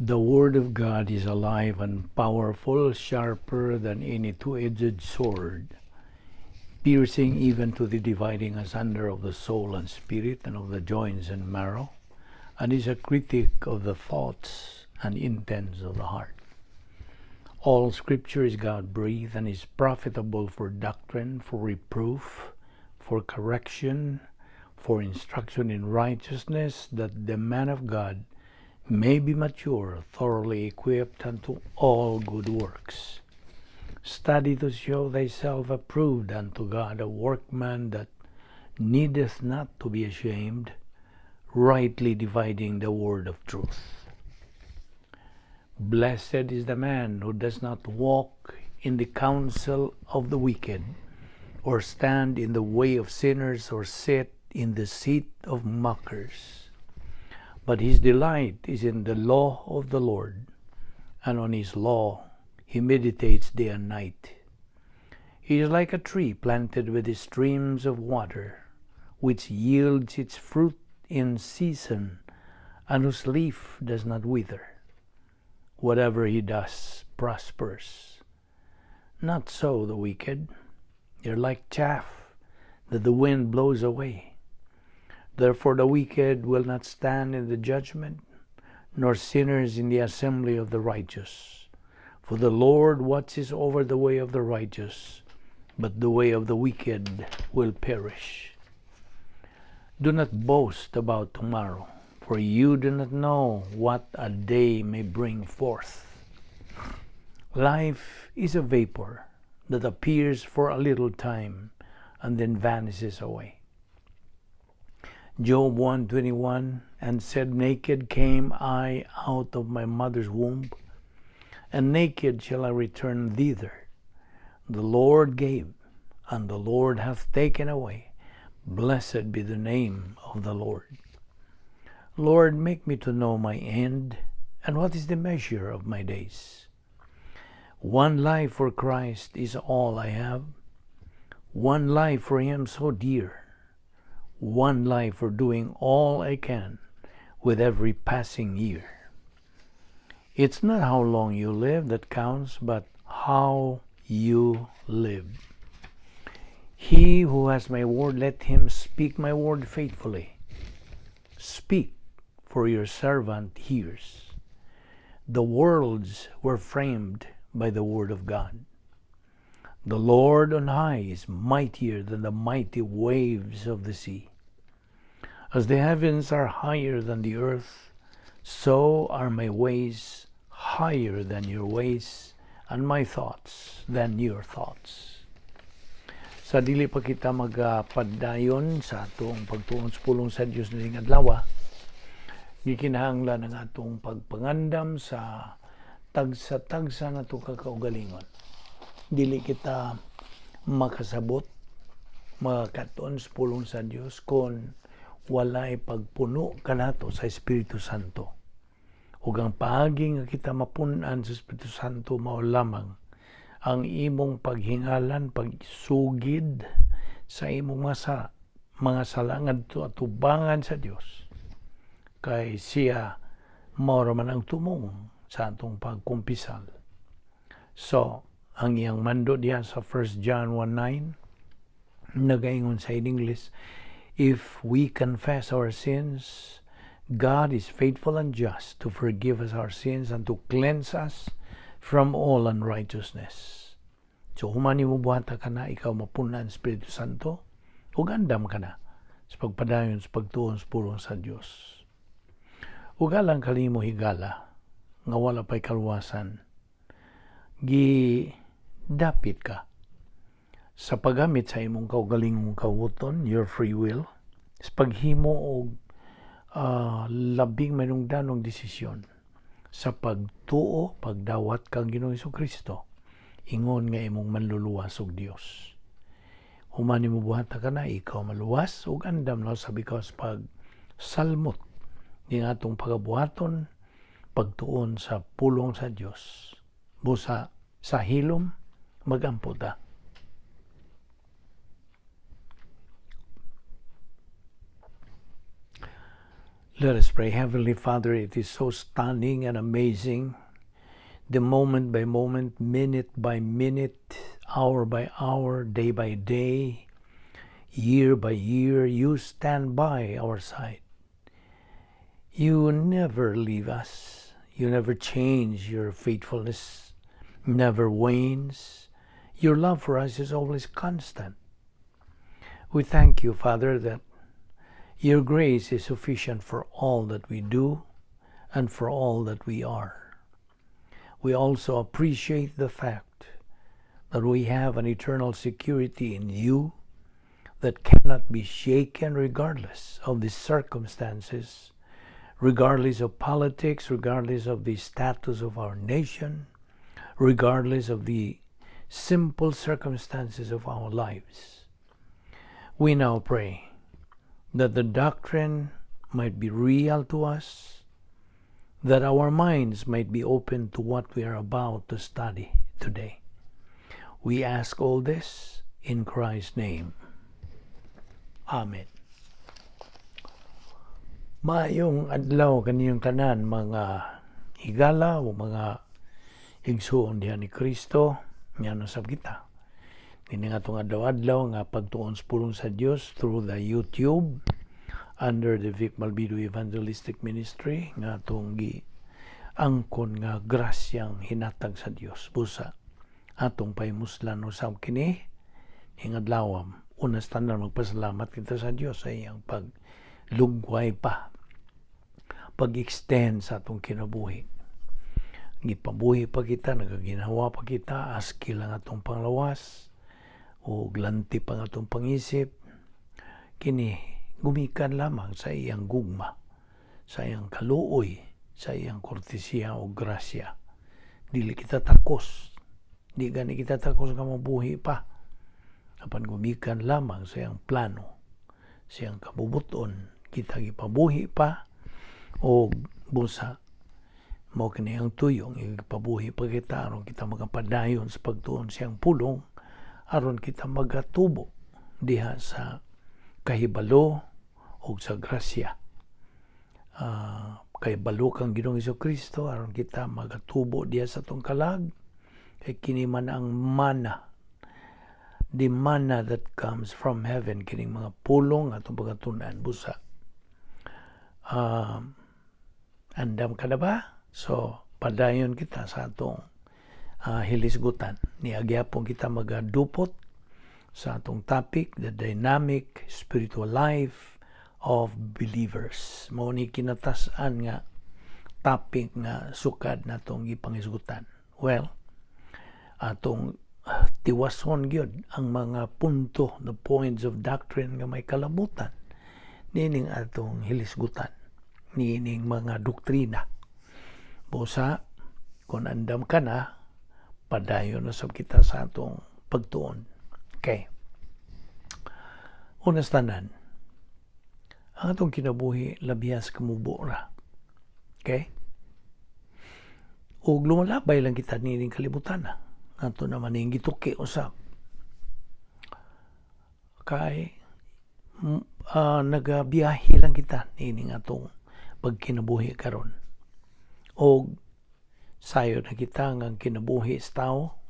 The Word of God is alive and powerful, sharper than any two-edged sword, piercing even to the dividing asunder of the soul and spirit and of the joints and marrow, and is a critic of the thoughts and intents of the heart. All Scripture is God-breathed and is profitable for doctrine, for reproof, for correction, for instruction in righteousness, that the man of God may be mature, thoroughly equipped unto all good works. Study to show thyself approved unto God, a workman that needeth not to be ashamed, rightly dividing the word of truth. Blessed is the man who does not walk in the counsel of the wicked, or stand in the way of sinners, or sit in the seat of mockers. But his delight is in the law of the Lord, and on his law he meditates day and night. He is like a tree planted with the streams of water, which yields its fruit in season, and whose leaf does not wither. Whatever he does prospers. Not so the wicked. They're like chaff that the wind blows away. Therefore the wicked will not stand in the judgment, nor sinners in the assembly of the righteous. For the Lord watches over the way of the righteous, but the way of the wicked will perish. Do not boast about tomorrow, for you do not know what a day may bring forth. Life is a vapor that appears for a little time and then vanishes away. Job 1:21, and said, Naked came I out of my mother's womb, and naked shall I return thither. The Lord gave, and the Lord hath taken away. Blessed be the name of the Lord. Lord, make me to know my end, and what is the measure of my days. One life for Christ is all I have. One life for Him so dear. One life for doing all I can with every passing year. It's not how long you live that counts, but how you live. He who has my word, let him speak my word faithfully. Speak, for your servant hears. The worlds were framed by the word of God. The Lord on high is mightier than the mighty waves of the sea. As the heavens are higher than the earth, so are my ways higher than your ways, and my thoughts than your thoughts. Sa dili pa kita magapadayon sa atong pagtuon sa pulong sa Dios ning adlaw, gikinahanglan ang atong pagpangandam sa tagsa-tagsa nato kakaugalingon. Dili kita makasabot, makakatuon sa pulong sa Dios kon walay pagpuno kanato sa Espiritu Santo. Ug ang paagi nga kita mapun-an sa Espiritu Santo mao lamang ang imong paghingalan, pagsugid sa imong mga sala ngadto atubangan sa Dios. Kay siya mao ra man ang tumong sa atong pagkumpisal. So, ang iyang mando diha sa 1 John 1:9 nagaingon sa English, if we confess our sins, God is faithful and just to forgive us our sins and to cleanse us from all unrighteousness. So, human nimo buhata kana, ikaw mapunan Espiritu Santo, ug andam ka na sa pagpadayon sa pagtuon sa pulong sa Dios. Ug alang kanimo, higala, nga wala pa'y kaluwasan, gidapit ka sa paggamit sa imong kaugalingong kawuton, your free will, sa paghimo og labing manungdanong desisyon sa pagtuo, pagdawat kang Ginoong Kristo, ingon nga imong manluluwas og Dios. Human nimo buhata kana, ikaw maluwas ug andam na sa because pag salmot ning atong pagabuhaton pagtuon sa pulong sa Dios. Busa sa hilom magampo ta. Let us pray. Heavenly Father, it is so stunning and amazing, the moment by moment, minute by minute, hour by hour, day by day, year by year, you stand by our side. You never leave us. You never change. Your faithfulness never wanes. Your love for us is always constant. We thank you, Father, that your grace is sufficient for all that we do and for all that we are. We also appreciate the fact that we have an eternal security in you that cannot be shaken regardless of the circumstances, regardless of politics, regardless of the status of our nation, regardless of the simple circumstances of our lives. We now pray that the doctrine might be real to us, that our minds might be open to what we are about to study today. We ask all this in Christ's name. Amen. Maayong adlaw kaninyong tanan, mga higala o mga igsuon diha ni Kristo. Niana sab kita nining atong adlaw-adlaw nga pagtuon sa pulong sa Dios through the YouTube under the Vic Malbido Evangelistic Ministry nga atong gi angkon nga grasyang hinatag sa Dios. Busa atong pahimuslan usab kini ning adlaw. Una sa tanan, magpasalamat kita sa Dios sa iyang paglugway pa, pag-extend sa atong kinabuhi. Gipabuhi pa kita, nagaginhawa pa kita, askil ang atong panglawas o glanti pa ang atong pangisip. Kini gumikan lamang sa iyang gugma, sa iyang kaluoy, sa iyang kortesiya o grasya. Dili kita takos. Di gani kita takos nga mabuhi pa. Apan gumikan lamang sa iyang plano, sa iyang kabubuton, kita gipabuhi pa o busa mao kini ang tuyong ipabuhi pa kita aron kita magapadayon sa pagtuon siyang pulong, aron kita magatubo diha sa kahibalo o sa grasya. Kahibalo kang Ginoong Kristo aron kita magatubo diha sa atong kalag, kay kini man ang mana, the manna that comes from heaven, kining mga pulong atong pagatunan. Busa andam ka na ba? So padayon kita sa atong hilisgutan. Niagyapon kita magadupot sa atong topic, the dynamic spiritual life of believers. Mao ni kinatas-an nga topic nga sukad natong gipangisgutan. Well, atong tiwason gyud ang mga punto, the points of doctrine nga may kalabutan nining atong hilisgutan, nining mga doktrina. Busa kung andam ka na, padayon na sab kita sa atong pagtuon. Okay. Una sa tanan, ang atong kinabuhi labihas kamubo ra. Okay? Ug lumalabay lang kita nining kalibutan na. Ato naman ning gituki usab. Kay nagabiyahe lang kita nining atong pagkinabuhi karon. Og sayo na kita nga ang kinabuhi sa tao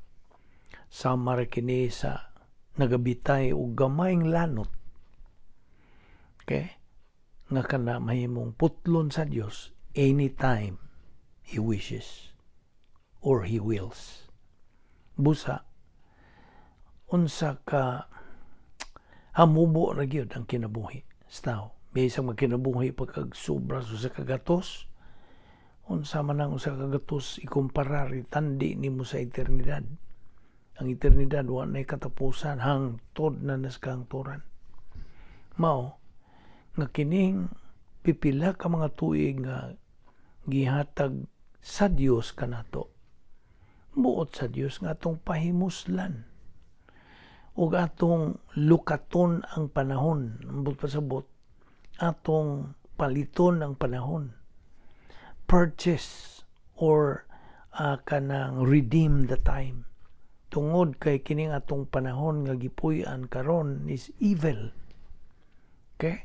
sama ra kini sa nagabitay og gamayng lanot. Okay? Nga kana mahimong putlon sa Dios anytime He wishes or He wills. Busa unsa ka hamubo ra gyud ang kinabuhi sa tao. Bisan magkinabuhi pagkag sobra sa kagatos, unsa man ang usa ka gatos ikumparar, itandi nimo sa eternidad? Ang eternidad wa nay katapusan, hangtod na nas kahangturan. Mao nga kining pipila ka mga tuig nga gihatag sa Dios kanato, buot sa Dios nga atong pahimuslan ug atong lukaton ang panahon, ambot pasabot atong paliton ang panahon, purchase or kanang redeem the time, tungod kay kining atong panahon nga gipuy-an karon is evil. Okay?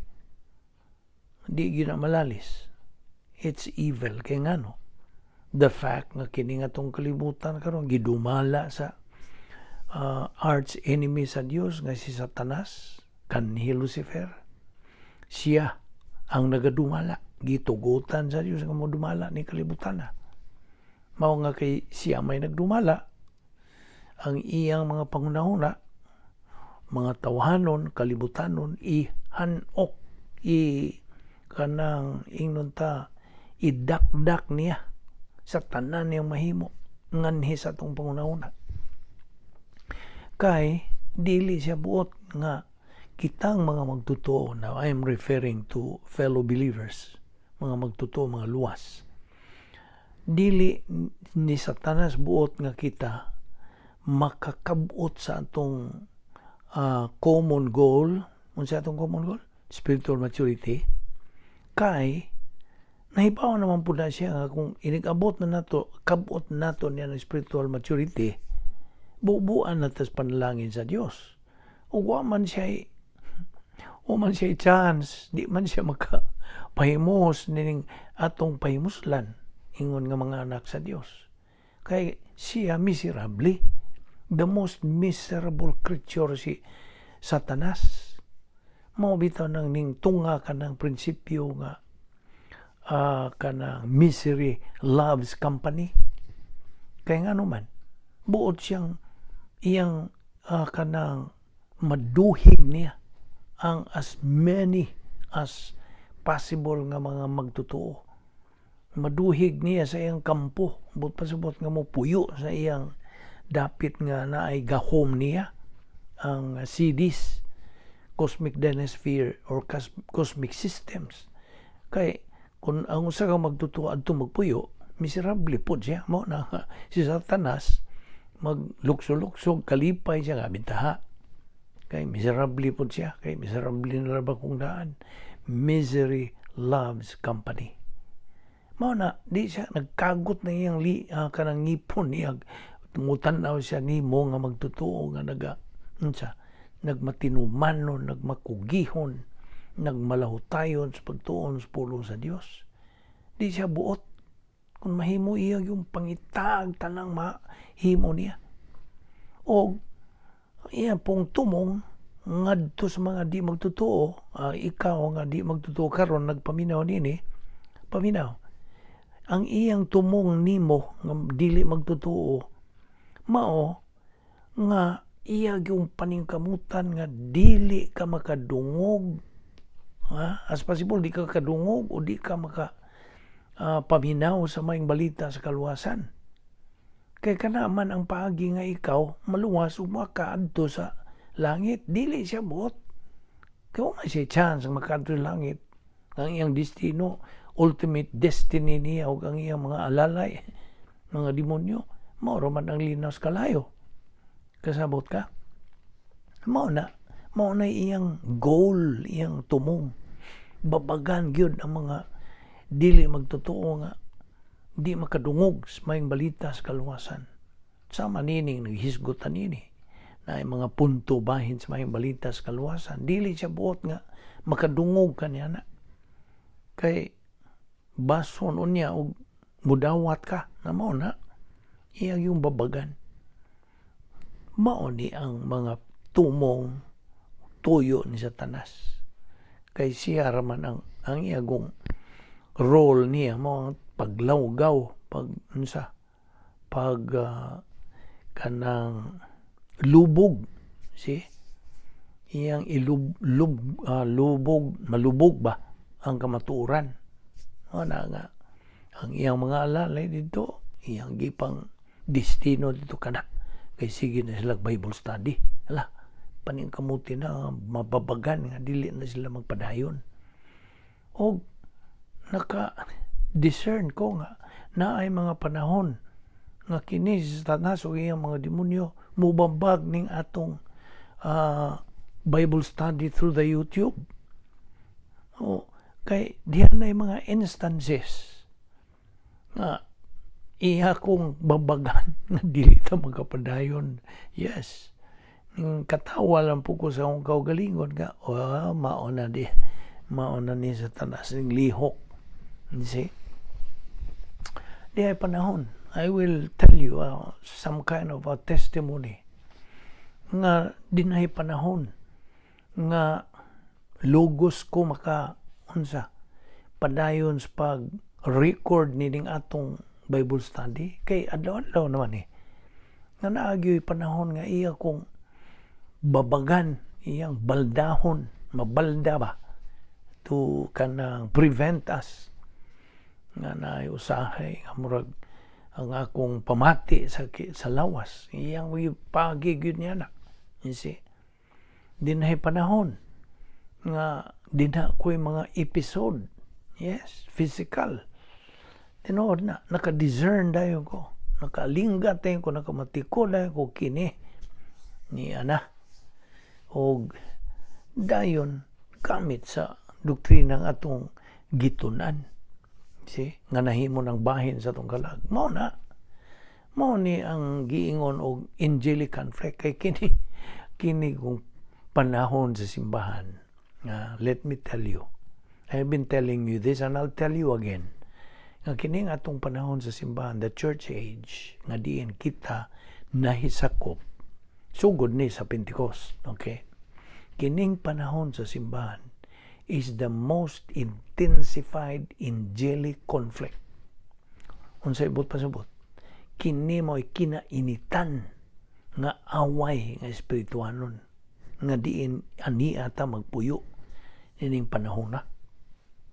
Di gyud na malalis. It's evil. Kay ngano? The fact nga kini nga atong kalibutan karon gidumala sa arch enemy sa Dios nga si Satanas, kanhi Lucifer. Siya ang nagadumala. Gitugutan sa Dios nga modumala ni kalibutan na. Mao nga kay siya may nagdumala, ang iyang mga panghunahuna, mga tawhanon, kalibutanon, ihanok, i kanang ingnon ta, idakdak niya sa tanan niyang mahimo nganhi sa atong panghunahuna. Kay dili siya buot nga kitang mga magtotoo. Now I am referring to fellow believers, mga magtotoo, mga luwas. Dili ni Satanas buot nga kita makakabot sa atong common goal. Unsa atong common goal? Spiritual maturity. Kay nahibaw naman pud na siya nga kung inig-abot na nato, kabot nato niya ng spiritual maturity, bubuan na tas panalangin sa Dios. Ug wa man siya chance, di man siya maka pahimos nining atong pahimuslan ingon nga mga anak sa Dios. Kay siya miserable. The most miserable creature si Satanas. Mao bitaw nang ning tunga kanang prinsipyo nga kanang misery loves company. Kay ngano man, buot siyang iyang kanang maduhig niya ang as many as possible nga mga magtotoo. Maduhig niya sa iyang kampo, buot pasabot nga mopuyo sa iyang dapit nga naay gahom niya, ang CDs, Cosmic Dynasphere or Cosmic Systems. Kay kung ang usa ka magtotoo adto magpuyo, miserable pod siya. Mo na si Satanas maglukso-lukso, kalipay siya nga bintaha. Kay miserable pod siya, kay miserable na ba kung daan. Misery loves company. Mao na di siya nagkagot na iyang kanang ngipon niya, mutan-aw siya nimo nga magtotoo nga naga unsa, nagmatinumanon, nagmakugihon, nagmalahutayon sa pagtuon sa pulong sa Dios. Di siya buot. Kung mahimo iya yung pangitaag tanang mahimo niya. O iya pong tumong ngadto sa mga di magtotoo, ikaw nga di magtotoo karon nagpaminaw nini, paminaw. Ang iyang tumong nimo nga dili magtotoo, mao nga iya yung paningkamutan nga dili ka makadungog, ha? As possible di ka kadungog o di ka maka paminaw sa maayong balita sa kaluwasan. Kay kana man ang paagi nga ikaw maluwas ug makaadto sa langit. Dili siya buot. Kay wa siya chance nga makaadto sa langit. Ang iyang destino, ultimate destiny niya ug ang iyang mga alalay, mga demonyo, mao ra man ang linas kalayo. Kasabot ka? Mao na iyang goal, iyang tumong. Babagan gyud ang mga dili magtotoo nga di makadungog sa maayong balita sa kaluwasan. Sama nining naghisgot nini na ay mga punto bahin sa maayong balita sa kaluwasan. Dili siya buot nga makadungog kaniya na. Kay bason unya og mudawat ka na mao na iya yung babagan. Mao ni ang mga tumong tuyo ni Satanas. Kay siya raman ang iyagong role niya mo ang paglawgaw, pag unsa, pag kanang lubog, si iyang ilub lub, lubog, malubog ba ang kamatuoran. O na nga ang iyang mga alalay dito, iyang gipang destino dito kana kay sige na sila Bible study. Hala, paningkamuti na mababagan nga dili na sila magpadayon. Og naka discern ko nga naay mga panahon nga kini si Satanas ug iyang mga demonyo mubambag ning atong Bible study through the YouTube. O, kay diyan na mga instances nga iya kong babagan nga dili ta magkapadayon. Yes. Ning katawa lang po ko sa akong kaugalingon nga, oh, mao na di. Mao na ni Satanas ning lihok. You see? Diay panahon, I will tell you some kind of a testimony nga dinahay panahon nga lugos ko maka unsa padayon sa pag record nining atong Bible study kay adlaw-adlaw naman eh, nga naagyo'y panahon nga iya kong babagan, iyang baldahon, mabalda ba, to kanang prevent us nga naay usahay nga murag ang akong pamati sa lawas, iyang pagi gyud niya na. You see, dinhay panahon nga dinha ko'y mga episode, yes, physical. Tinuod na naka-discern dayon ko, nakalinggat dayon ko, nakamatiko dayon ko kini ni ana, og dayon gamit sa doktrina ng atong gitunan. See, nga nahimo ng bahin sa atong kalag. Mao na. Mao ni ang giingon og angelic conflict kay kini kung panahon sa simbahan. Let me tell you. I have been telling you this and I'll tell you again. Nga kini ang atong panahon sa simbahan, the church age, nga diin kita nahisakop sugod ni sa Pentecost, okay? Kining panahon sa simbahan is the most intensified angelic conflict. Unsay buot pasabot? Kini mo'y kinainitan nga away nga espirituanon nga diin ania ta magpuyo nining panahon na.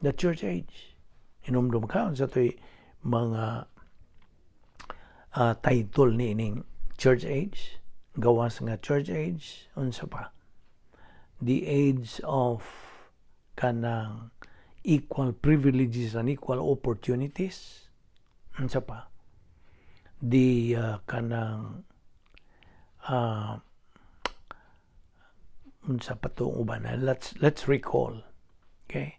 The church age. Hinumdum ka sa to'y mga title ni ining church age, gawas nga church age, unsa pa? The age of kanang equal privileges and equal opportunities, unsa pa? The kanang unsa pa to uban? Let's recall, okay?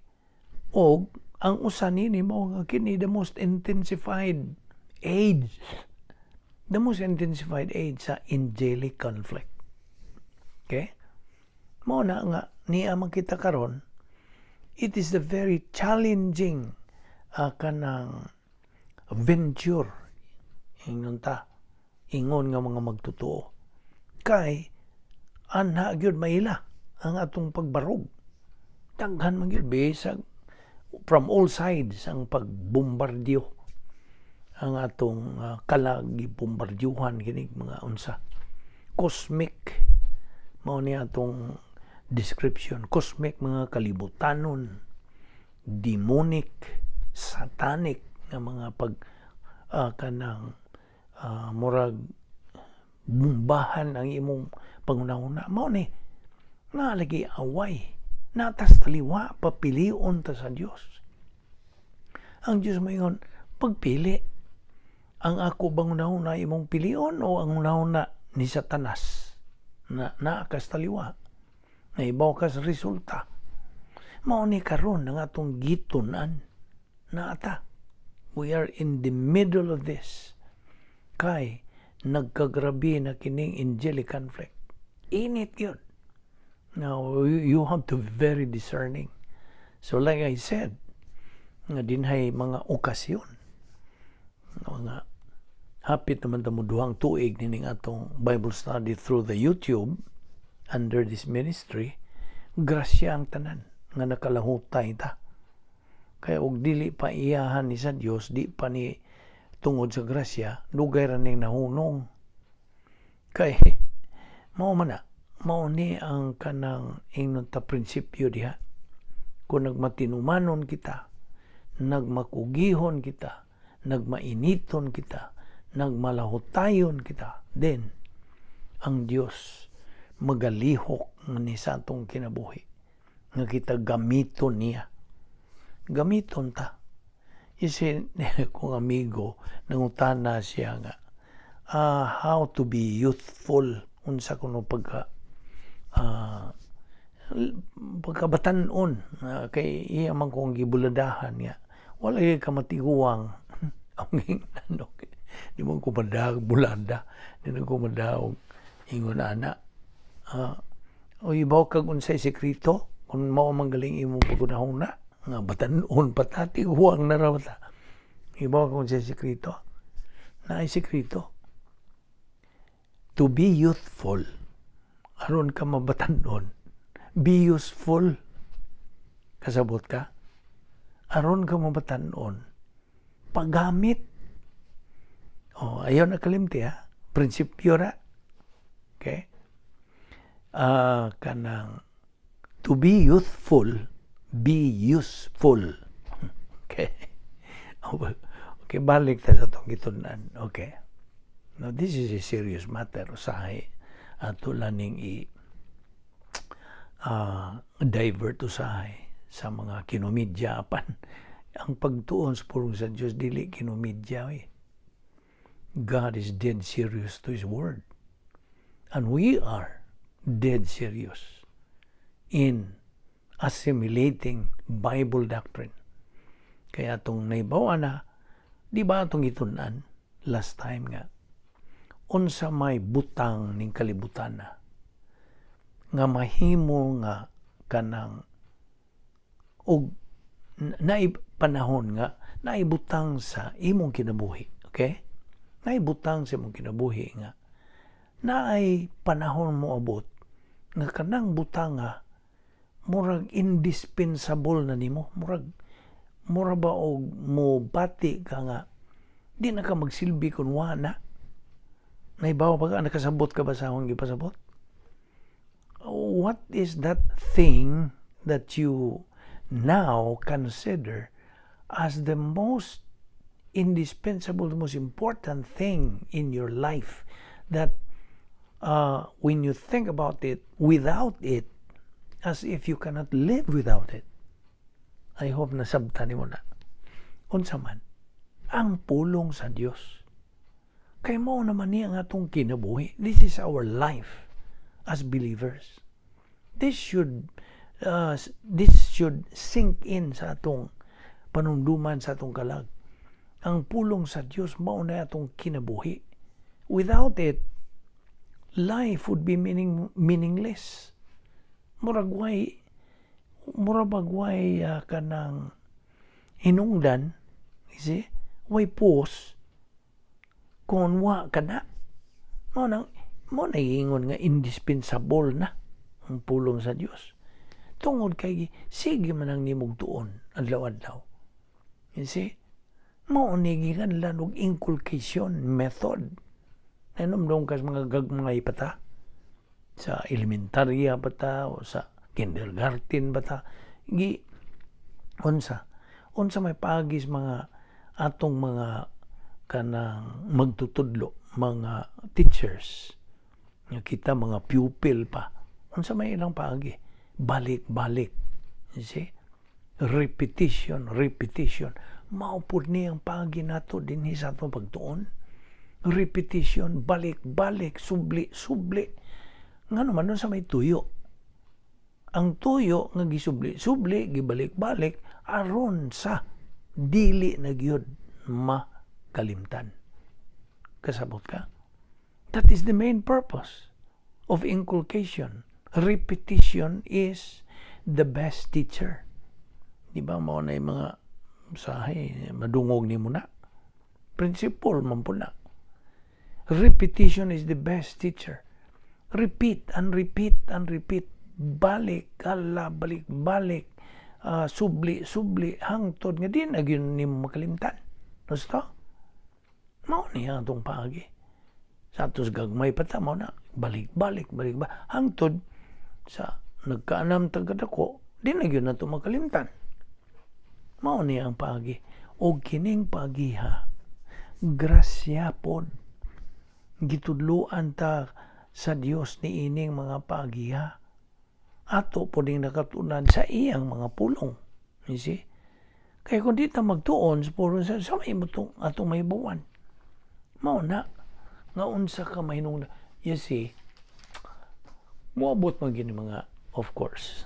Og ang usa nini mo nga kini the most intensified age, the most intensified age sa angelic conflict, okay? Mao na nga niya makita karon, it is the very challenging kanang venture, ingon ta, ingon nga mga magtotoo, kay anha gyud maila ang atong pagbarog. Daghan man gyud, bisag from all sides ang pagbombardiyo. Ang atong kalag gibombardyuhan kini mga unsa, cosmic, mao ni atong description, cosmic mga kalibutanon, demonic, satanic nga mga pag kanang murag bumbahan ang imong pangunahuna. Mao ni naa lagi away natas taliwa papilion ta sa Dios. Ang Dios moingon, "Pagpili, ang ako bang hunahuna imong pilion o ang hunahuna ni Satanas?" Na naa kas taliwa, naibaw kas resulta. Mao ni karon ang atong gitun-an naata. We are in the middle of this kay nagkagrabe na kining angelic conflict. Init yun. Now, you have to be very discerning. So like I said, nga dinhay mga okasyon mga hapit naman ta mo 2 tuig nining atong Bible study through the YouTube under this ministry. Grasya ang tanan nga nakalahutay ta. Kaya og dili pa iyahan ni sa Dios, di pa ni tungod sa grasya, dugay ra ning nahunong. Kay mao man na, mao ni ang kanang ingnon ta prinsipyo diha. Kung nagmatinumanon kita, nagmakugihon kita, nagmainiton kita, nagmalahutayon kita, then ang Dios magalihok ni sa atong kinabuhi nga kita gamiton niya. Gamiton ta. You see, kung amigo, nangutana siya nga how to be youthful, unsa kuno pagka pagkabatan-on, kay iya man kong gibuladahan nga wala kay kamatiguang ang ginano. Di mo ko madag bulada, di na ko madaog ingon ana. O ibaw kag unsay sekreto. Kung mao man galing imong pagunahon na nga batan-on pa ta, tiguang na ra ta. Ibaw kung sa sekreto. Naay sekreto. To be youthful, aron ka mabatan-on, be useful. Kasabot ka? Aron ka mabatan-on, paggamit. Oh, ayaw na kalimti ha. Prinsipyo ra. Okay? Kanang to be youthful, be useful. Okay. Okay, balik ta sa atong gitun-an. Okay. Now, this is a serious matter. Usahay, ato laning i divert usahay sa mga kinomedya apan ang pagtuon sa pulong sa Diyos dili kinomedya eh. God is dead serious to His Word. And we are dead serious in assimilating Bible doctrine. Kaya atong naibawa na, di ba atong gitun-an last time nga, unsa may butang ning kalibutan na, nga mahimo nga kanang og naay panahon nga naibutang sa imong kinabuhi, okay? Naibutang sa imong kinabuhi nga naay panahon mo abot nga kanang butang nga murag indispensable na nimo, murag mura ba og mo bati ka nga di na ka magsilbi kung wa na. Naibaw pa ka, nakasabot ka ba sa akong gipasabot? What is that thing that you now consider as the most indispensable, the most important thing in your life that when you think about it, without it, as if you cannot live without it? I hope nasabtan nimo na. Unsa man? Ang pulong sa Dios. Kay mao naman niya ang atong kinabuhi. This is our life as believers. This should sink in sa atong panumduman, sa atong kalag. Ang pulong sa Dios mao na atong kinabuhi. Without it, life would be meaningless. Murag way mura bag way kanang hinungdan, you see? Way pus kung wa ka na. Mao na ingon nga indispensable na ang pulong sa Dios. Tungod kay sige man ang nimog tuon adlaw-adlaw. You see? Mao ni giganlan og inculcation method. Nahinumdum kas mga gagmay pa ta sa elementarya pa ta o sa kindergarten ba ta, gi unsa unsa may paagis mga atong mga kanang magtutudlo, mga teachers nga kita mga pupil pa, unsa may ilang paagi? Balik balik, you see? Repetition, repetition. Mao pud ni ang paagi nato dinhi sa atong pagtuon. Repetition, balik balik, subli subli. Ngano man sa may tuyo ang tuyo nga gisubli subli, gibalik-balik aron sa dili na gyud makalimtan? Kasabot ka? That is the main purpose of inculcation. Repetition is the best teacher. Di ba mao na yung mga sahay madungog nimo na principle man po na? Repetition is the best teacher. Repeat and repeat and repeat, balik kala balik balik, subli subli, hangtod nga di na gyud nimo makalimtan. Gusto mao niya atong paagi sa atos gagmay pa ta, mao na balik balik balik ba hangtod sa nagkaanam tagadako, di na gyud nato makalimtan. Mao niya ang paagi. Og kining pagiha, grasya pod. Gitudloan ta sa Dios ni ining mga pagiha. Ato po ding nakatunan sa iyang mga pulong. You see? Kaya kung di ta magtuon sa pulong sa may mutong atong mahibawan. Mao na nga unsa ka mahinungdan. You see, moabot man gini mga, of course,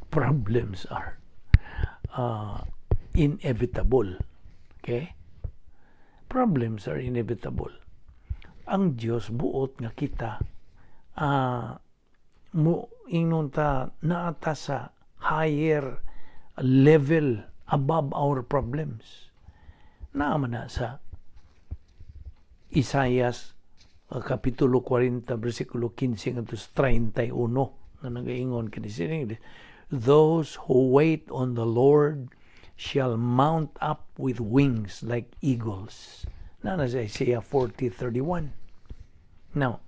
problems are inevitable. Okay? Problems are inevitable. Ang Dios buot nga kita mo Ingnon ta naa ta sa higher level above our problems. Naa man na sa Isaias Kapitulo 40 versikulo 15 ngadto sa 31 nga nagaingon kini sa English, "Those who wait on the Lord shall mount up with wings like eagles." Naa na sa Isaiah 40:31. Now,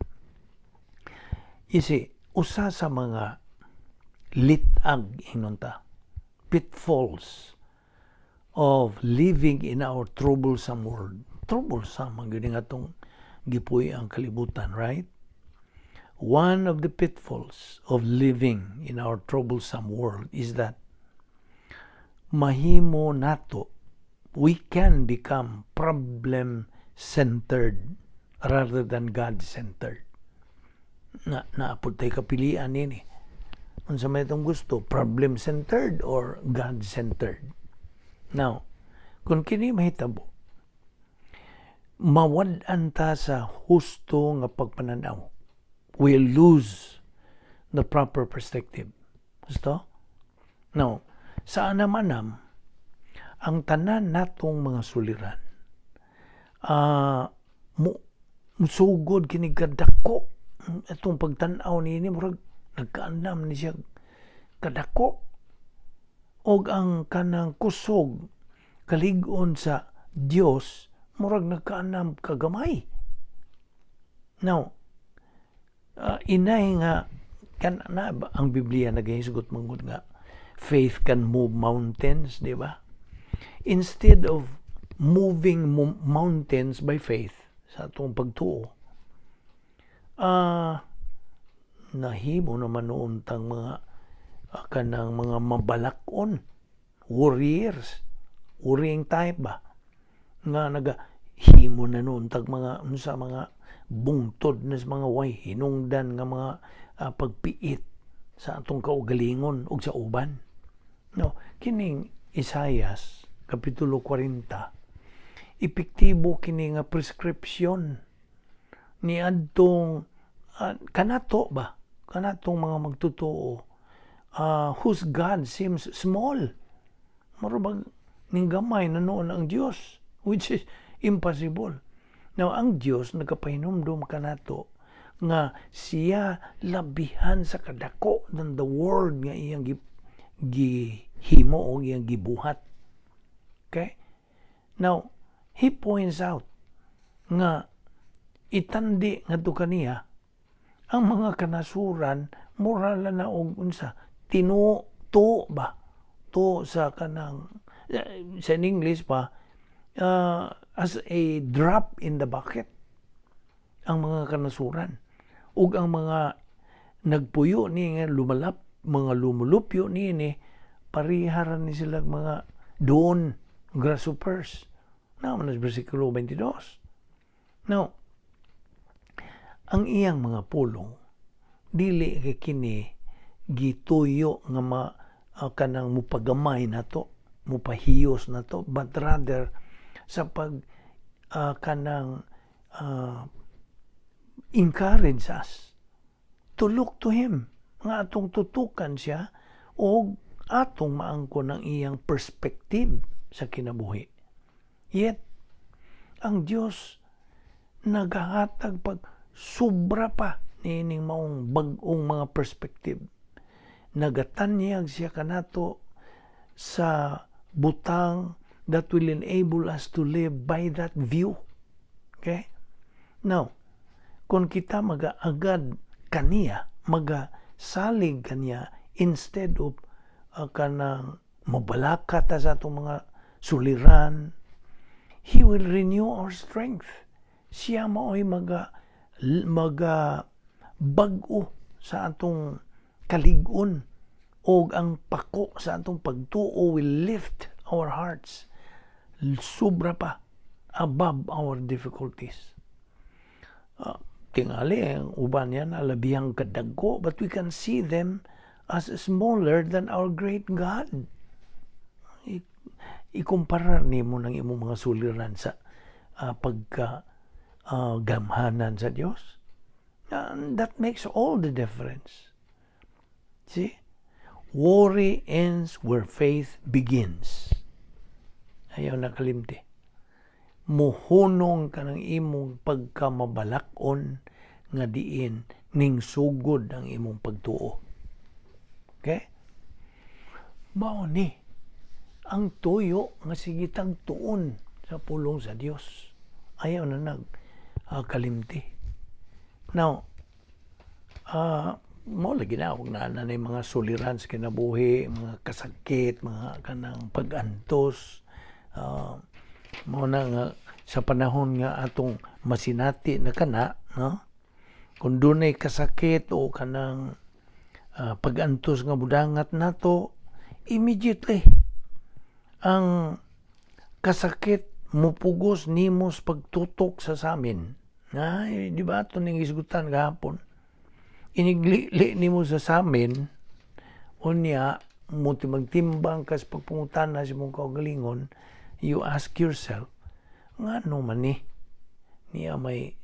you see, usa sa mga lit-ag, ingnon ta, pitfalls of living in our troublesome world. Troublesome ang gyud nga atong gipuy-ang kalibutan, right? One of the pitfalls of living in our troublesome world is that mahimo nato, we can become problem-centered rather than God-centered. Na naa pod tay kapilian nini. Unsa may atong gusto, problem-centered or God-centered? Now, kung kini mahitabo, mawad-an ta sa husto nga pagpananaw. We'll lose the proper perspective. Gusto? Now, sa anam-anam, ang tanan natong mga suliran, mo musugod kini kadako. Atong pagtan-aw niini, murag nagkaandam ni siya kadako, og ang kanang kusog, kalig-on sa Dios, murag nagkaandam kagamay. Now, inay nga kan na ang Biblia nagahisgot manggod nga faith can move mountains, di ba? Instead of moving mountains by faith sa atong pagtuo, nahimo naman noon tang mga kanang mga mabalakon, warriors, worrying type ba nga nagahimo na noon tag mga unsa, mga bungtod na sa mga way hinungdan nga mga pagpiit sa atong kaugalingon ug sa uban. No, kining Isaias Kapitulo 40, epektibo kini nga prescription ni adtong kanato ba, kanatong mga magtotoo whose God seems small. Murag ning gamay na noon ang Dios, which is impossible. Now, ang Dios nagapahinumdum kanato nga siya labihan sa kadako than the world nga iyang gihimo o iyang gibuhat. Okay? Now, he points out nga itandi ngadto kaniya ang mga kanasuran mura na og unsa, tinu to ba to sa kanang sa in English pa, as a drop in the bucket ang mga kanasuran, ug ang mga nagpuyo ni nga lumalap, mga lumulupyo niini, parehara ni sila mga doon grasshoppers na man sa versikulo 22. Now, ang iyang mga pulong, dili kay kini gituyo nga ma kanang mupagamay nato, mupahiyos nato, but rather sa pag kanang encourage us to look to Him, nga atong tutukan siya o atong maangkon ang iyang perspective sa kinabuhi. Yet ang Dios nagahatag pag sobra pa niining maong bag-ong mga perspective. Nagatanyag siya kanato sa butang that will enable us to live by that view. Okay? Now, kung kita magaagad kaniya, magasalig kaniya instead of kanang mabalaka ta sa atong mga suliran, He will renew our strength. Siya mao'y maga bag-o sa atong kalig-on, og ang pako sa atong pagtuo will lift our hearts sobra pa above our difficulties. Tingali ang uban yan alabihang kadagko, but we can see them as smaller than our great God. Ikumpara nimo ng imong mga suliran sa pagka gamhanan sa Dios. And that makes all the difference. See? Worry ends where faith begins. Ayaw na kalimti. Muhunong ka ng imong pagkamabalakon nga diin ning sugod ang imong pagtuo. Okay? Mao ni ang tuyo nga sige tag tuon sa pulong sa Dios. Ayaw na nag kalimti. Now, mao lagi na kung naa na mga suliran sa kinabuhi, mga kasakit, mga kanang pag-antos, mao na nga sa panahon nga atong masinati na kana, no? Kung dunay kasakit o kanang pag-antos nga mudangat nato, immediately ang kasakit mupugos nimo sa pagtutok sa samin. Ay, di ba ato ning isgutan gahapon? Iniglili nimo sa samin, unya mo magtimbang ka sa pagpangutana sa imong kaugalingon, you ask yourself, ngano man ni? Niya may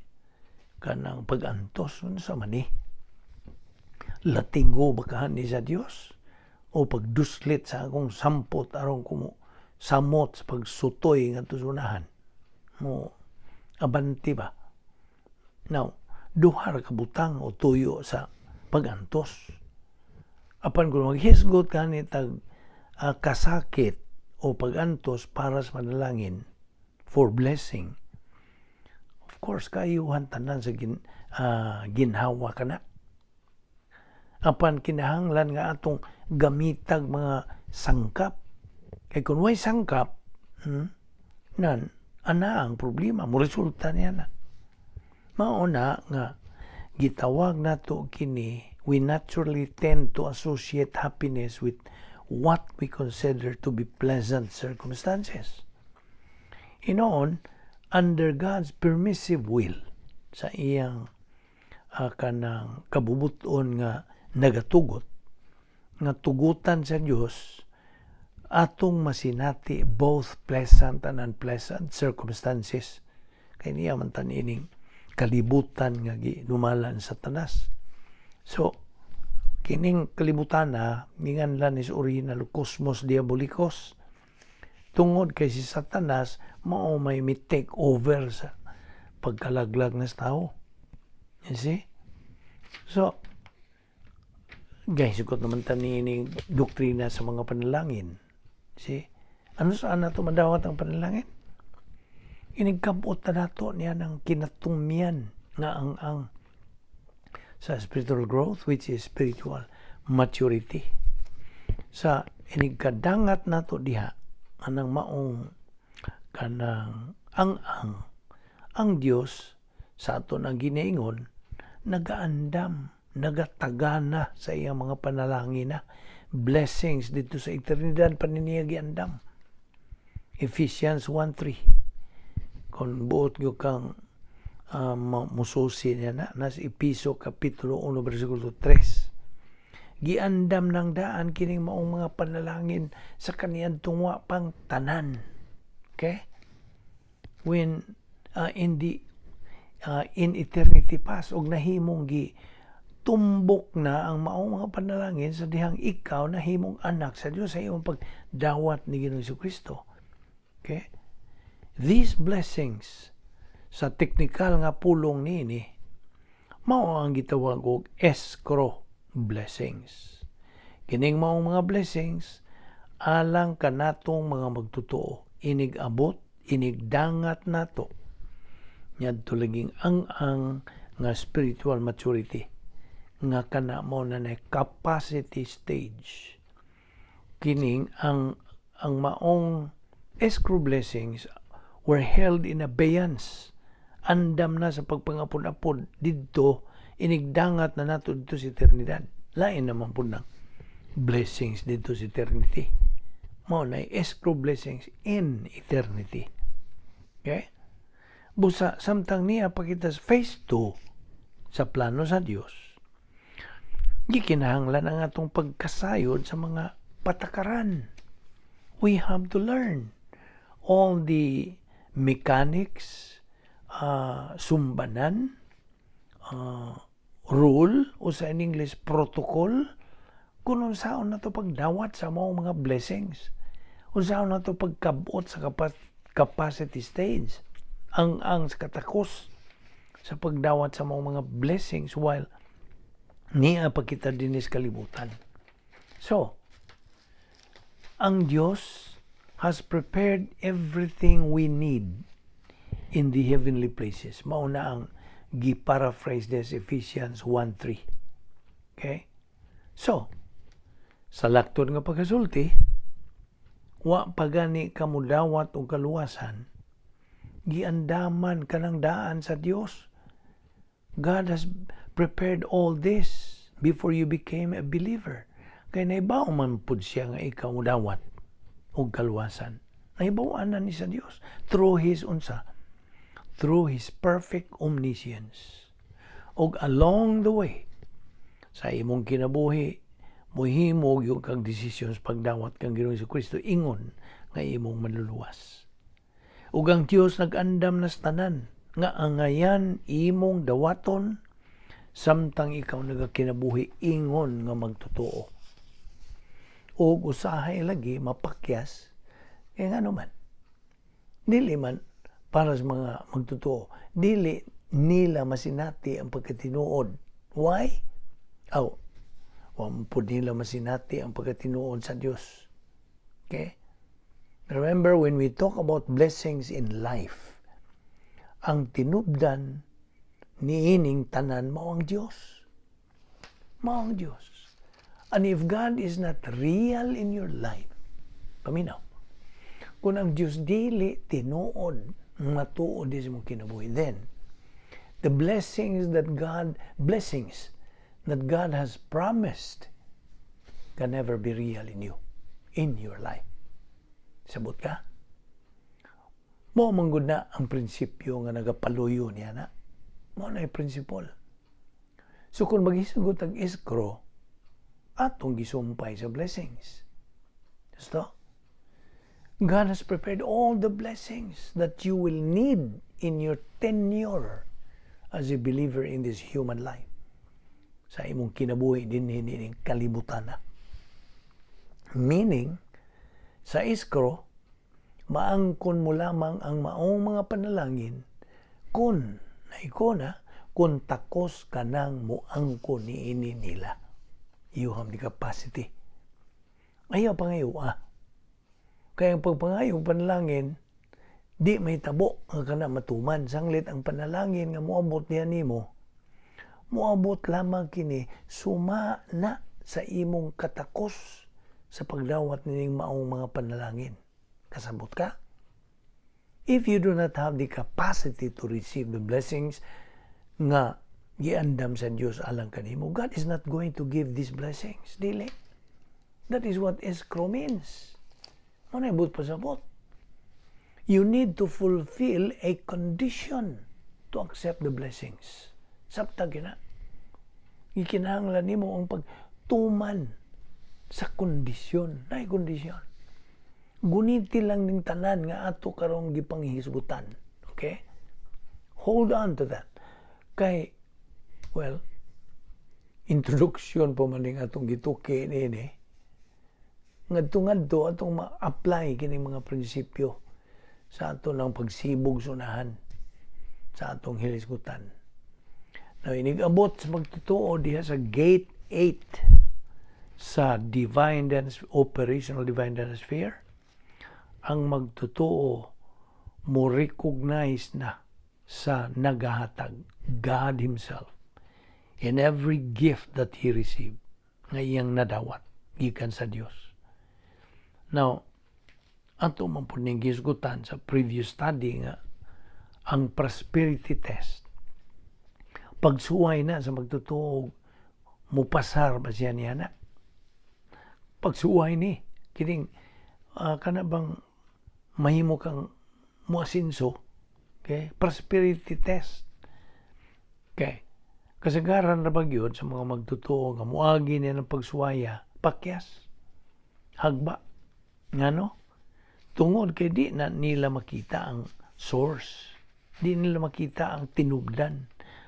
kanang pag-antos, unsa man ni? Latigo ba ka ni sa Dios? O pagduslit sa akong sampot aron ko samot sa pagsutoy nga unahan? Mo abanti ba? Now, duha ra ka butang o tuyo sa pag-antos. Apan kung maghisgot ka ni tag kasakit o pag-antos para sa manalangin for blessing, of course, kaayuhan tanan sa ginhawa ka na. Apan kinahanglan nga atong gamitag mga sangkap. Kay kung way sangkap, nan, ana ang problema, mo resulta niya na. Mauna nga gitawag nato kini, we naturally tend to associate happiness with what we consider to be pleasant circumstances. Inoon, under God's permissive will, sa iyang kanang kabubuton nga nagatugot, nga tugutan sa Dios atong masinati both pleasant and unpleasant circumstances, kay niya man tan ining kalibutan nga ginumalan sa Satanas. So, kining kalibutan na minganlan is original cosmos diabolicos, tungod kay si Satanas mao may mi take over sa pagkalaglag ng tao. You see? So, guys, sugot naman ta ni doktrina sa mga panalangin. See? Ano saan nato madawat ang panalangin? Inigkabot na nato niya ng kinatumyan nga ang sa spiritual growth, which is spiritual maturity. Sa inigkadangat nato diha anang maong kanang ang Dios sa ato nang ginaingon nagaandam, nagatagana sa iyang mga panalangin na blessings dito sa eternidad pa niya giandam. Ephesians 1:3, kung buot gyud kang mususi niya na nasa Episo kapitulo 1 bersikulo 3, giandam ng daan kining maong mga panalangin sa kaniadtong wa pang tanan. Okay, when in eternity past, og nahimong gi tumbok na ang maong mga panalangin sa dihang ikaw nahimong anak sa Dios sa imong pagdawat ni Ginoong Kristo. Okay? These blessings, sa teknikal nga pulong niini, mao ang gitawag og escrow blessings. Kining maong mga blessings alang kanatong mga magtotoo, inig abot, inig dangat nato ngadto laging ang nga spiritual maturity nga kana mo na na capacity stage. Kining ang maong escrow blessings were held in abeyance, andam na sa pagpangapod-apod didto inigdangat na nato dito sa eternidad. Lain naman po ng blessings dito sa eternity. Mao na escrow blessings in eternity. Okay? Busa samtang niya pakita sa phase 2 sa plano sa Dios, gikinahanglan ang atong pagkasayod sa mga patakaran. We have to learn all the mechanics, sumbanan, rule, o sa in English, protocol, Kung unsaon nato pagdawat sa maong mga blessings, unsaon nato pagkabot sa capacity stage, ang sa katakos sa pagdawat sa maong mga blessings while nia pa kita dinhi sa kalibutan. So, ang Dios has prepared everything we need in the heavenly places. Mao na ang gi-paraphrase des Ephesians 1:3. Okay? So, sa laktod nga pagkasulti, wa pa gani ka mudawat og kaluwasan, giandaman ka ng daan sa Dios. God has prepared all this before you became a believer. Kay naibaw man pud siya nga ikaw mudawat og kaluwasan. Naibaw na ni sa Dios through His unsa? Through His perfect omniscience. Og along the way, sa imong kinabuhi, muhimo gyud kag decisions pagdawat kang Ginoong Kristo ingon nga imong manluluwas. Ug ang Dios nag-andam na sa tanan nga angayan imong dawaton samtang ikaw nagakinabuhi ingon nga magtotoo. Ug usahay lagi mapakyas, kay ngano man, dili man para sa mga magtotoo, dili nila masinati ang pagkatinuod. Why? Aw, wa man pud nila masinati ang pagkatinuod sa Dios. Okay? Remember, when we talk about blessings in life, ang tinubdan niining tanan mao ang Dios. Mao ang Dios. And if God is not real in your life, paminaw, kung ang Dios dili tinuod, matuod di sa imong kinabuhi, then the blessings that God has promised can never be real in you, in your life. Sabot ka? Mao man gud na ang prinsipyo nga nagapaluyo niya na. Mao na yung principle. So kung maghisgot ang escrow, atong gisumpay sa blessings. Gusto? God has prepared all the blessings that you will need in your tenure as a believer in this human life. Sa imong kinabuhi dinhi ning kalibutan na. Meaning, sa escrow, maangkon mo lamang ang maong mga panalangin kung naiko na, kung takos ka nang muangkon niini nila. You have the capacity. Ayaw pangayo ah. Kaya ang pagpangayo panalangin, di may tabo nga kana matuman. Sanglit ang panalangin nga moabot niya nimo, moabot lamang kini suma na sa imong katakos sa pagdawat nining maong mga panalangin. Kasabot ka? If you do not have the capacity to receive the blessings nga giandam sa Dios alang kanimo, God is not going to give these blessings. Dili. That is what escrow means. Mao na buot pasabot. You need to fulfill a condition to accept the blessings. Sabta gina. Gikinahanglan nimo ang pagtuman sa kondisyon. Naay kondisyon. Guniti lang ning tanan nga ato karong gipanghisgutan. Okay? Hold on to that. Kay, well, introduction pa man ning atong gituki niini. Ngadto-ngadto atong ma-apply kining mga prinsipyo sa ato ng pagsibog sunahan sa atong hilisgutan. Now, inig-abot sa magtotoo diha sa gate 8 sa divine dance, operational divine sphere, ang magtotoo mo recognize na sa nagahatag, God Himself, in every gift that he received nga iyang nadawat gikan sa Dios. Now, ato man pud ning gisgutan sa previous study nga ang prosperity test. Pagsuway na sa magtotoo, mupasar ba siya niya na? Pagsuway ni, kining kana bang mahimo kang muasinso, okay? Prosperity test. Okay. Kasagaran ra ba gyud sa mga magtotoo nga muagi niya ng pagsuwaya, pakyas, hagba. Ngano? Tungod kay di na nila makita ang source. Di nila makita ang tinubdan.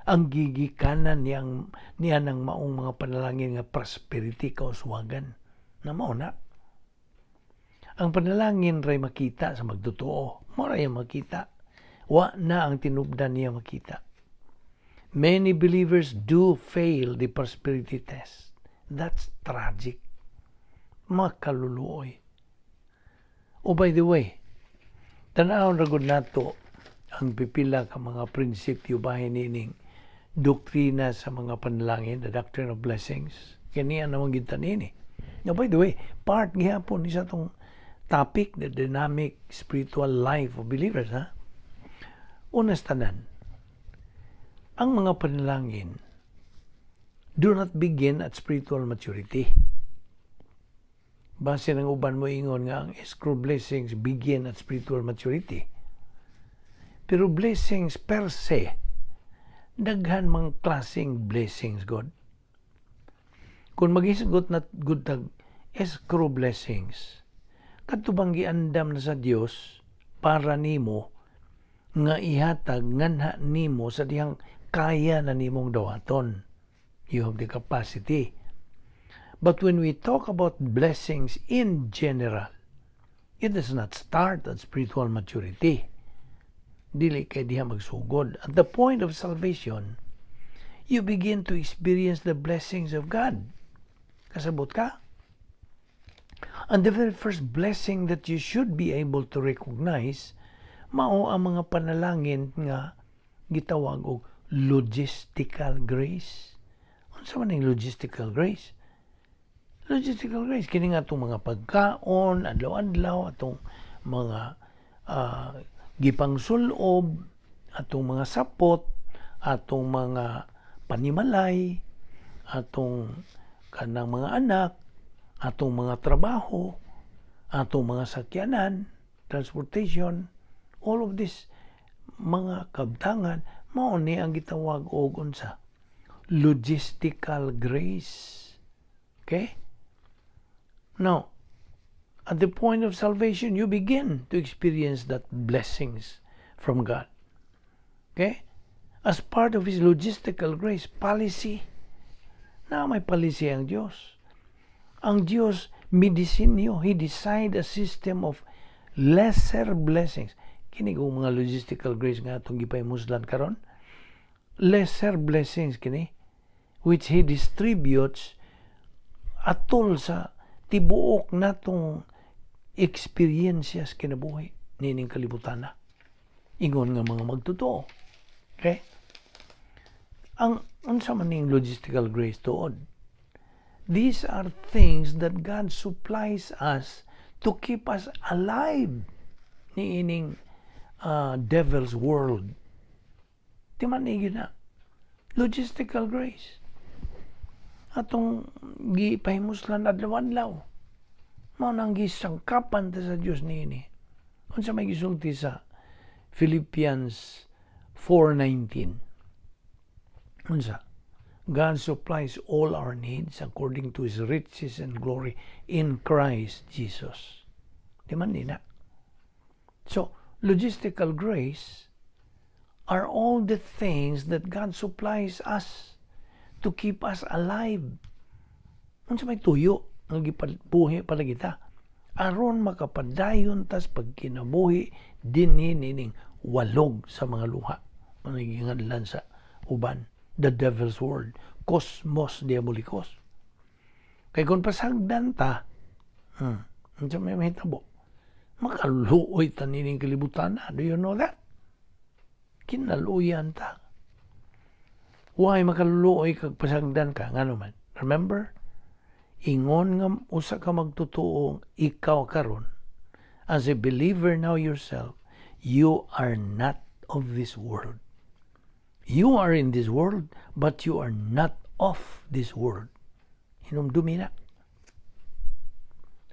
Ang gigikanan niya ng maong mga panalangin nga prosperity, kauswagan. Na mao na. Ang panalangin ray makita sa magtotoo. Mao ray makita. Wa na ang tinubdan niya makita. Many believers do fail the prosperity test. That's tragic. Makaluluoy. Oh, by the way, tan-awon ra gud nato ang pipila ka mga prinsipyo bahin nining doktrina sa mga panalangin, the doctrine of blessings. Kini naman gid nini. Now, by the way, part gihapon ni sa atong topic, the dynamic spiritual life of believers, ha? Una sa tanan, ang mga panalangin do not begin at spiritual maturity. Base ng uban mo ingon nga ang escrow blessings begin at spiritual maturity. Pero blessings per se, daghan mang klaseng blessings, God. Kung maghisgot na gud tag escrow blessings, kadto bang giandam na sa Dios para nimo nga ihatag nganha nimo sa dihang kaya na nimong dawaton? You have the capacity. But when we talk about blessings in general, it does not start at spiritual maturity. Dili kay diha magsugod. At the point of salvation, you begin to experience the blessings of God. Kasabot ka? And the very first blessing that you should be able to recognize, mao ang mga panalangin nga gitawag og logistical grace. Unsa man ning logistical grace? Logistical grace kini nga atong mga pagkaon adlaw-adlaw, atong mga gipangsulob, atong mga sapot, atong mga panimalay, atong kanang mga anak, atong mga trabaho, atong mga sakyanan, transportation, all of this mga kabtangan, mao ni ang gitawag og unsa? Logistical grace. Okay? Now, at the point of salvation, you begin to experience that blessings from God. Okay? As part of His logistical grace policy, na may policy ang Diyos. Ang Diyos midisenyo, He designed a system of lesser blessings. Kini kung mga logistical grace nga atong gipahimuslan karon, lesser blessings kini which He distributes atol sa tibuok natong eksperyensya sa kinabuhi nining kalibutan na. Ingon nga mga magtotoo. Okay? Ang unsa man ning logistical grace tuod? These are things that God supplies us to keep us alive niining devil's world. Di man ni na. Logistical grace. Atong gipahimuslan adlaw-adlaw. Mao nang gisangkapan ta sa Dios niini. Unsa may gisulti sa Philippians 4:19? Unsa? God supplies all our needs according to His riches and glory in Christ Jesus. Di man ni na? So, logistical grace are all the things that God supplies us to keep us alive. Unsa may tuyo nga gipabuhi pala kita? Aron makapadayon tas pagkinabuhi dinhi nining walog sa mga luha. Mangigingadlan sa uban, the devil's world, cosmos diabolicos. Kay kung pasagdan ta, unsa may mahitabo? Makaluoy ta nining kalibutan na. Do you know that? Kinaluyan ta. Why makaluoy kag pasagdan ka? Ngano man? Remember? Ingon nga usa ka magtotoo ikaw karon, as a believer now yourself, you are not of this world. You are in this world, but you are not of this world. Hinumdumi na.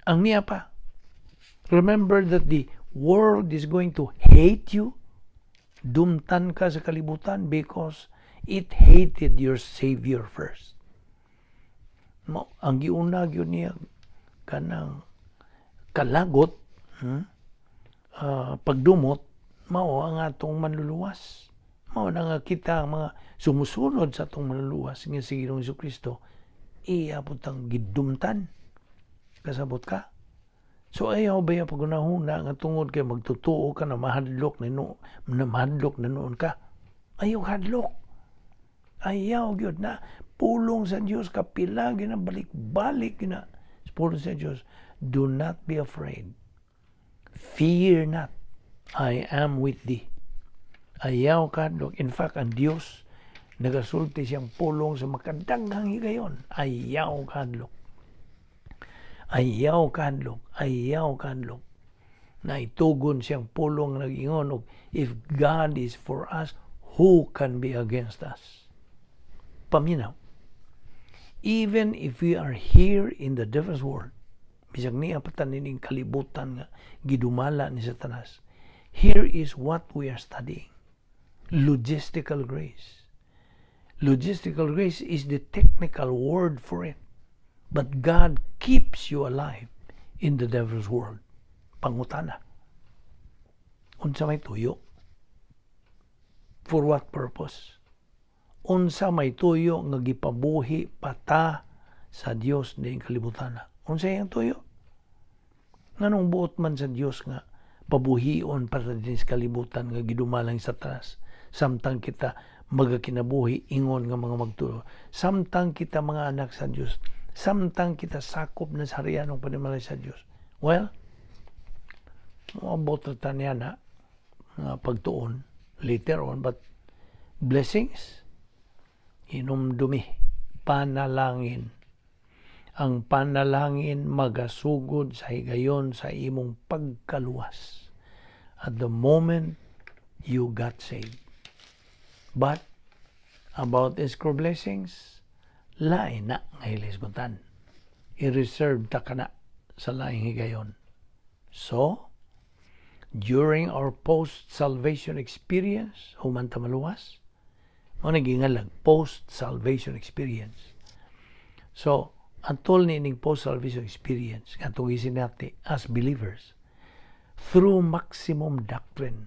Ang niya pa, remember that the world is going to hate you. Dumtan ka sa kalibutan because it hated your Savior first. Mo, ang giuna gyud niya kanang kalagot, pagdumot, mao ang atong manluluwas. Mao na nga kita ang mga sumusunod sa atong Manluluwas nga si Ginoong Kristo, iya pud tang gidumtan. Kasabot ka? So ayaw ba yung pagunahuna nga tungod kay magtutuo ka na mahadlok na, no, na mahadlok na noon ka? Ayaw hadlok. Ayaw gyud na pulong sa Dios, kapila gina balik-balik gina pulong sa Dios. Do not be afraid. Fear not. I am with thee. Ayaw kahadlok. In fact, ang Dios nagasulti siyang pulong sa makadaghang higayon. Ayaw kahadlok. Ayaw kahadlok, ayaw kahadlok. Na itugon siyang pulong nag-ingon og if God is for us, who can be against us? Paminaw. Even if we are here in the devil's world, bisag niya pa nining kalibutan nga gidumala ni Satanas, here is what we are studying. Logistical grace. Logistical grace is the technical word for it. But God keeps you alive in the devil's world. Pangutana. Unsa may tuyo? For what purpose? Unsa may tuyo nga gipabuhi pa ta sa Dios ning kalibutan? Unsa iyang tuyo? Nganong buot man sa Dios nga pabuhion pa ta dinhi sa kalibutan nga gidumalang Satanas samtang kita magakinabuhi ingon nga mga magtuo, samtang kita mga anak sa Dios, samtang kita sakop na sa harian ng panimalay sa Dios? Well, moabot ta niya na nga pagtuon later on, but blessings, hinumdumi, panalangin. Ang panalangin magasugod sa higayon sa imong pagkaluwas at the moment you got saved. But about escrow blessings, lain na nga hilisgutan. I-reserve ta kana sa laing higayon. So, during our post-salvation experience, human ta maluwas, mao na post-salvation experience. So, antol ni ining post-salvation experience nga atong gisinati as believers through maximum doctrine,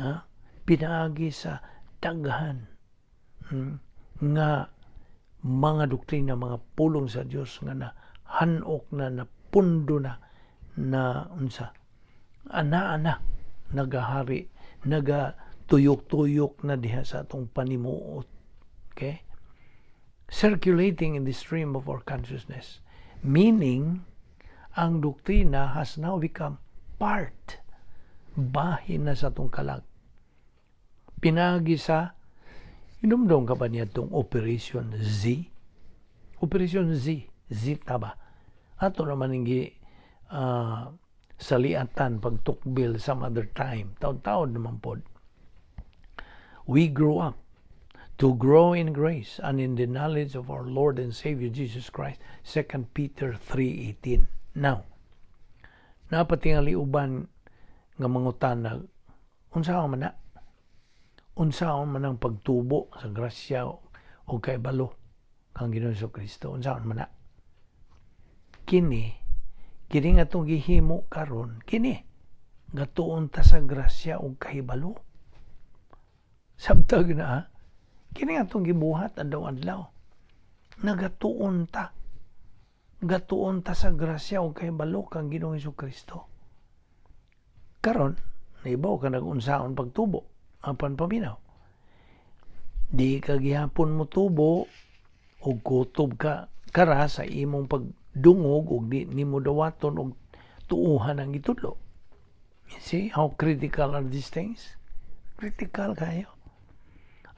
ha? Pinaagi sa daghan nga mga doktrina, mga pulong sa Dios nga na hanok na, napundo na, na unsa ana-ana nagahari, naga tuyok-tuyok na diha sa atong panimuot, okay, circulating in the stream of our consciousness, meaning ang doktrina has now become part, bahin na sa atong kalag, pinagi sa, hinumdom ka ba niya itong Operation Z? Operation Z, Z ba? Ato naman hindi saliatan pagtukbil some other time. Taon-taon naman pod. We grow up to grow in grace and in the knowledge of our Lord and Savior Jesus Christ. 2 Peter 3:18. Now, napatingali uban nga mangutana, unsa man na? Unsaon man ang pagtubo sa grasya o kaibalo kang Ginoong Kristo? Unsaon man na? Kini, kini nga atong gihimo karon, kini gatuon ta sa grasya ug kahibalo. Sabtag na, ha? Kini nga atong gibuhat adlaw-adlaw. Nagatuon ta. Gatuon ta sa grasya ug kahibalo kang Ginoong Kristo. Karon, naibaw ka nag-unsaon pagtubo apan paminaw. Di ka gihapon mo tubo og kutob ka kara sa imong pagdungog og di nimo dawaton og tuuhan ang gitudlo. You see how critical are these things? Critical kayo.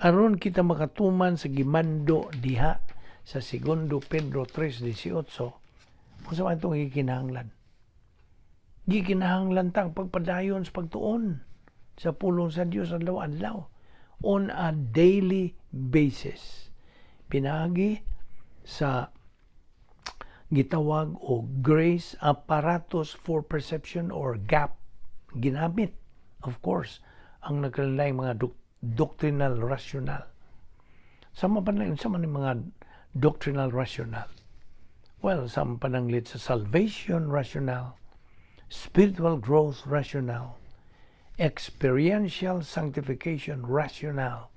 Aron kita makatuman sa gimando diha sa Segundo Pedro 3:18, unsa man itong gikinahanglan? Gikinahanglan tang pagpadayon sa pagtuon sa pulong sa Dios adlaw-adlaw on a daily basis. Pinaagi sa gitawag o grace apparatus for perception or GAP, ginamit of course ang nagkalain mga doctrinal rationale. Sama pa na sa man mga doctrinal rationale, well, sa pananglit sa salvation rationale, spiritual growth rationale, Experiential sanctification rationale,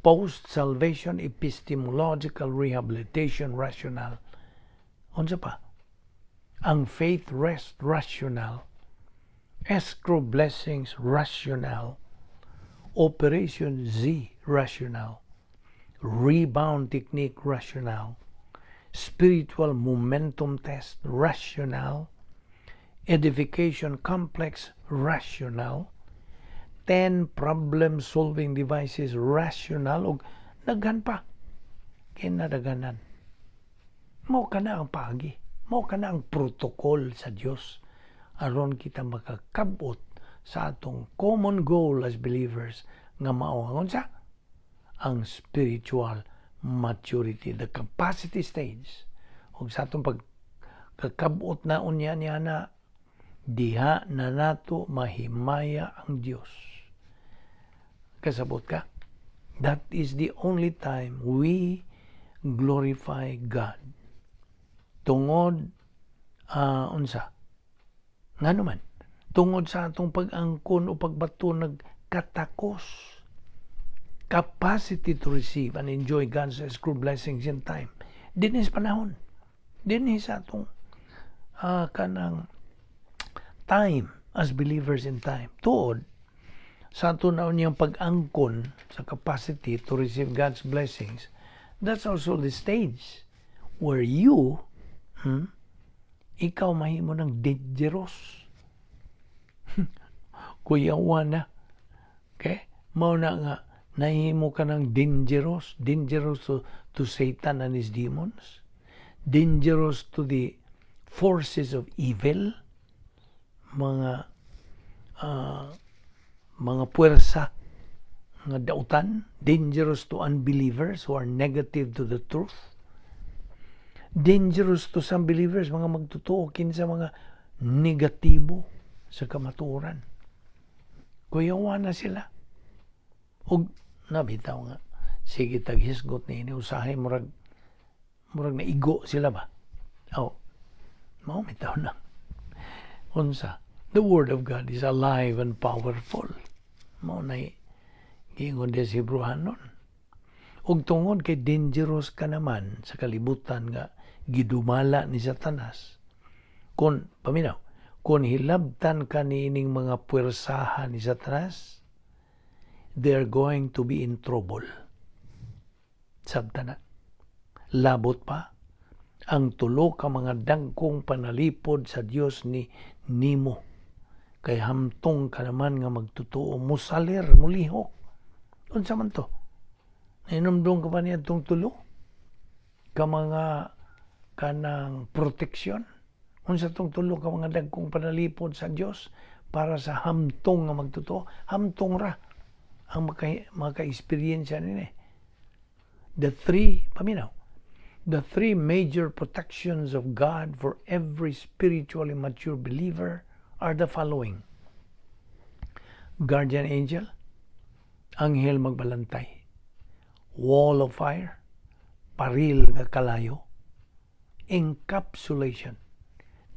post-salvation epistemological rehabilitation rationale, unsa pa? Ang faith rest rationale, escrow blessings rationale, Operation Z rationale, rebound technique rationale, spiritual momentum test rationale, edification complex rationale, 10 problem-solving devices rationale, ug daghan pa. Kinadaghanan. Mao kana ang paagi. Mao kana ang protocol sa Dios aron kita makakabot sa atong common goal as believers nga mao ang unsa? Ang spiritual maturity, the capacity stage. Ug sa atong pagkakabot na unya niya na diha na nato mahimaya ang Dios. Kasabot ka? That is the only time we glorify God. Tungod unsa? Ngano man? Tungod sa atong pag-angkon o pagbato nagkatakos. Capacity to receive and enjoy God's escrow blessings in time. Dinhi sa panahon. Dinhi sa atong kanang time as believers in time. Tuod, sa ato na niyang pag-angkon sa capacity to receive God's blessings, that's also the stage where you, ikaw mahimo ng dangerous. Kuyawa na. Okay? Mao na nga, nahimo ka ng dangerous, dangerous to Satan and his demons, dangerous to the forces of evil, mga puwersa nga dautan, dangerous to unbelievers who are negative to the truth, dangerous to some believers, mga magtotoo kinsa mga negatibo sa kamatuoran. Kuyawa na sila. Ug nabitaw nga sige taghisgot ni usahay murag naigo sila ba. Oh, mao bitaw na. Unsa? The word of God is alive and powerful. Mao na giingon di sa Hebrehanon. Ug tungod kay dangerous ka naman sa kalibutan nga gidumala ni Satanas. Kung paminaw, kung hilabtan ka niining mga puwersahan ni Satanas, they are going to be in trouble. Sabta na. Labot pa, ang tulo ka mga dagkong panalipod sa Dios ni nimo. Kay hamtong ka naman nga magtotoo, musalir, mulihok. Unsa man to? Nahinumdum ka pa niya itong tulo? Ka mga kanang proteksyon? Unsa tong tulo ka mga dagkong panalipod sa Dios para sa hamtong nga magtotoo? Hamtong ra ang maka-experience nini. The three, paminaw, the three major protections of God for every spiritually mature believer are the following. Guardian angel, anghel magbalantay. Wall of fire, paril nga kalayo. Encapsulation,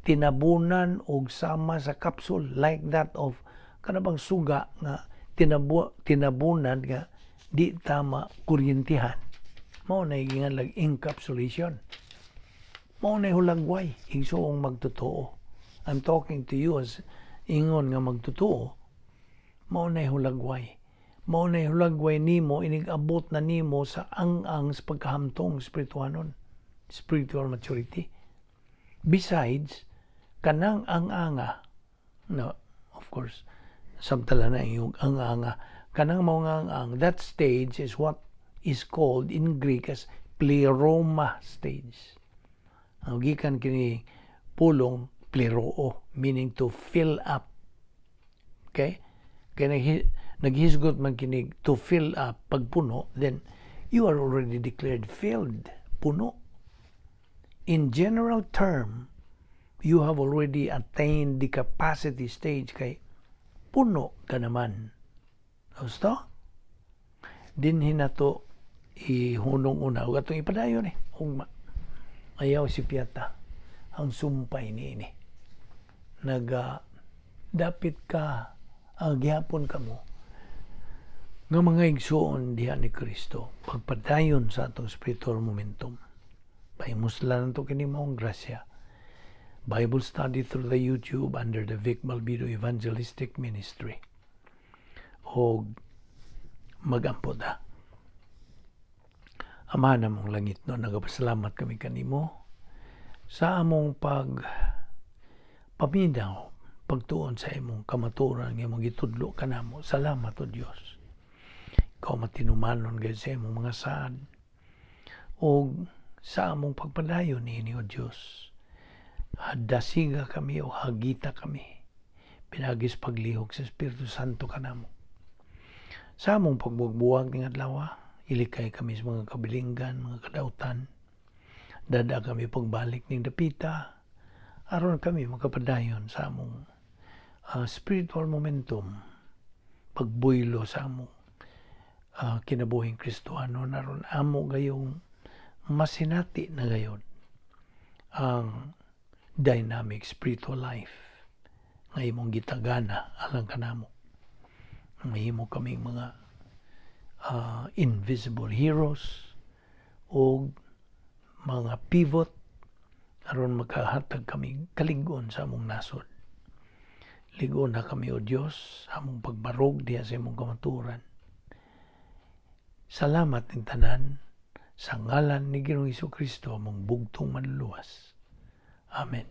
tinabunan og sama sa capsule like that of kanabang suga nga tinabunan nga di tama kuryentihan. Mao na gingalag encapsulation. Mao na hulagway igsuong magtotoo. I'm talking to you as ingon nga magtotoo. Mao na hulagway. Mao na hulagway nimo inig abot na nimo sa ang-ang sa pagkahamtong espirituhanon, spiritual maturity. Besides, kanang ang-anga, no, of course, samtala na yung ang-anga, kanang mao nga ang, that stage is what is called in Greek as pleroma stage. Ang gikan kini pulong pleroo, meaning to fill up. Okay? Kaya naghisgot man kini to fill up, pagpuno, then you are already declared filled, puno. In general term, you have already attained the capacity stage kay puno ka naman. Gusto? Dinhi na to ihunong una. Ug atong ipadayon eh. Ugma. Ayaw si Piata. Ang sumpay ni ini. Naga, dapit ka Gihapon kamo nga mga igsuon diha ni Kristo, pagpadayon sa atong spiritual momentum. Pahimuslan nato kini maong grasya. Bible study through the YouTube under the Vic Balbido Evangelistic Ministry. Og magampo ta. Ama namong langitnon, nagapasalamat kami kanimo sa among pag paminaw, pagtuon sa imong kamatuoran nga imong gitudlo kanamo. Salamat, O Dios. Ikaw matinumanon gayud sa imong mga saad. O sa among pagpadayon niini, O Dios. Dasiga kami o hagita kami pinaagi sa paglihok sa Espiritu Santo kanamo. Sa among pagbuwag-buwag ning adlaw, ilikay kami sa mga kabilinggan, mga kadautan. Dad-a kami pagbalik ning dapita aron kami makapadayon sa among spiritual momentum, pagbuylo sa among kinabuhing Kristohanon, aron amo gayong masinati na gayon ang dynamic spiritual life nga imong gitagana alang kanamo. Mahimo kaming mga invisible heroes o mga pivot aron makahatag kami kalig-on sa among nasod. Lig-on na kami, O Dios, among pagbarog diha sa imong kamatuoran. Salamat ning tanan sa ngalan ni Ginoong Kristo, among bugtong Manluluwas. Amen.